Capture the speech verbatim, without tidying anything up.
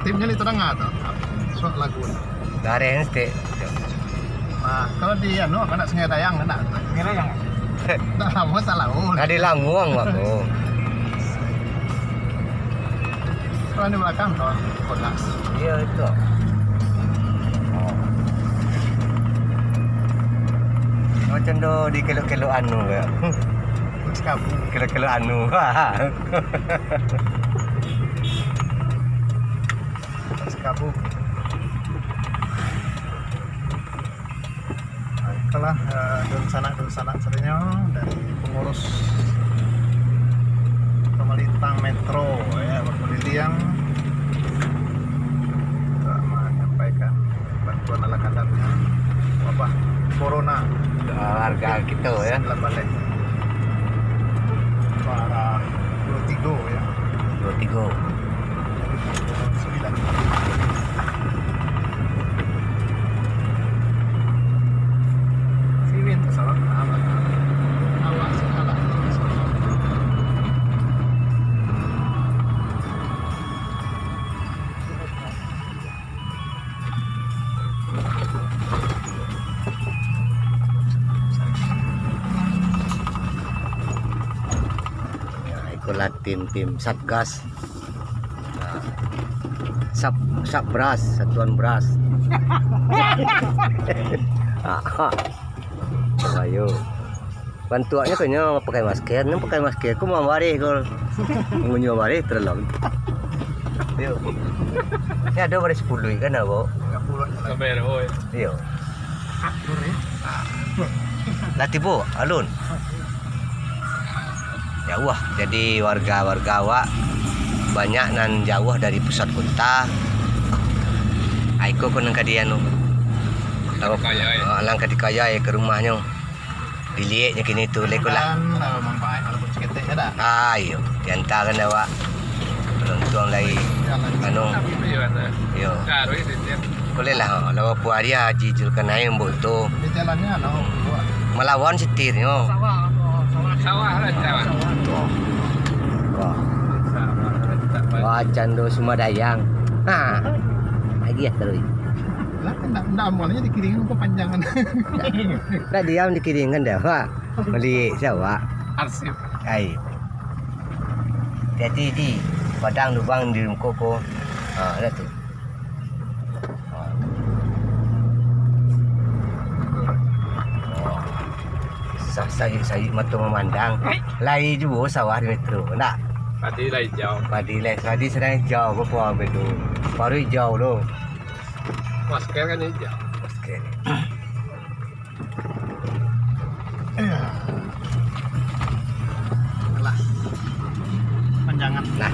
Timnya itu tengah tu. Suak lagu. Gareh ni stik. Nah, kalau di anu, kena Sungai Dayang, kena. Sungai Dayang. Tak lama, tak lama. Nah, di Languang, Bang. Oh. Kalau di belakang tu, kota. Iya, itu. Oh. Macam tu di kelok-kelok anu, ya. Sekabu. Kelok-kelok anu. Sekabu. Nah, itulah, eh, dunsanak-dunsanak sadonyo dari pengurus pemerintah metro, ya, berkeliling untuk menyampaikan bantuan ala kadarnya wabah corona. Warga kita, ya. Sembilan baleh. Para dua tiga, ya. Dua tiga. Sembilan. Siwin tu salah. Awak salah. Nah, ikolah tim-tim Satgas. Nah, Sat-, Satbras, Satuan Bras. Ah, ah. Ayo. Bantuaknyo kanyo pakai masker, nan pakai masker ko mambareh ko. Munyo bareh terlalu. Yo. Ni ado bareh sapuluh kan, Abang? Sampai dah, oi. Yo. Lah tibo alun. Ya Allah, jadi warga-warga awak banyak nan jauah dari pusat kota. Ai ko ko nan ka di anu. Langkah dikayai. Ah, langkah dikayai ka rumahnyo. Dilieknyo kini tu, leko lah. Dan, eh, manfaat walaupun saketek, ya dah? Ah, iyo. Diantakan dek awak. Penonton lai. Anu. Iyo. Boleh lah, ha. Lawa puari Haji Zulkarnain buat tu. Di jalannya, anu, buat. Malawan setirnyo. Sawah, sawah. Sawah lah, sawah. Wah. Wah, cando sumadayang. Ha. Lagi ya, terus. Lah, ndak, ndak amuahnyo dikiringan kepanjangan. Ndak diam dikiringan dah, Pak. Bali siapa? Arsip. Ai. Jadi di padang lubang di muko ko. Ha, ada tu. Ha. Wah. Sa-, sayik-sayik mato mamandang. Lai juo sawah di metro, ndak? Padi lai hijau. Padi lai, padi sadang hijau, ko puang bedu. Baru hijau tu. Masker kan hijau. Masker. Lah. Panjangan. Nah.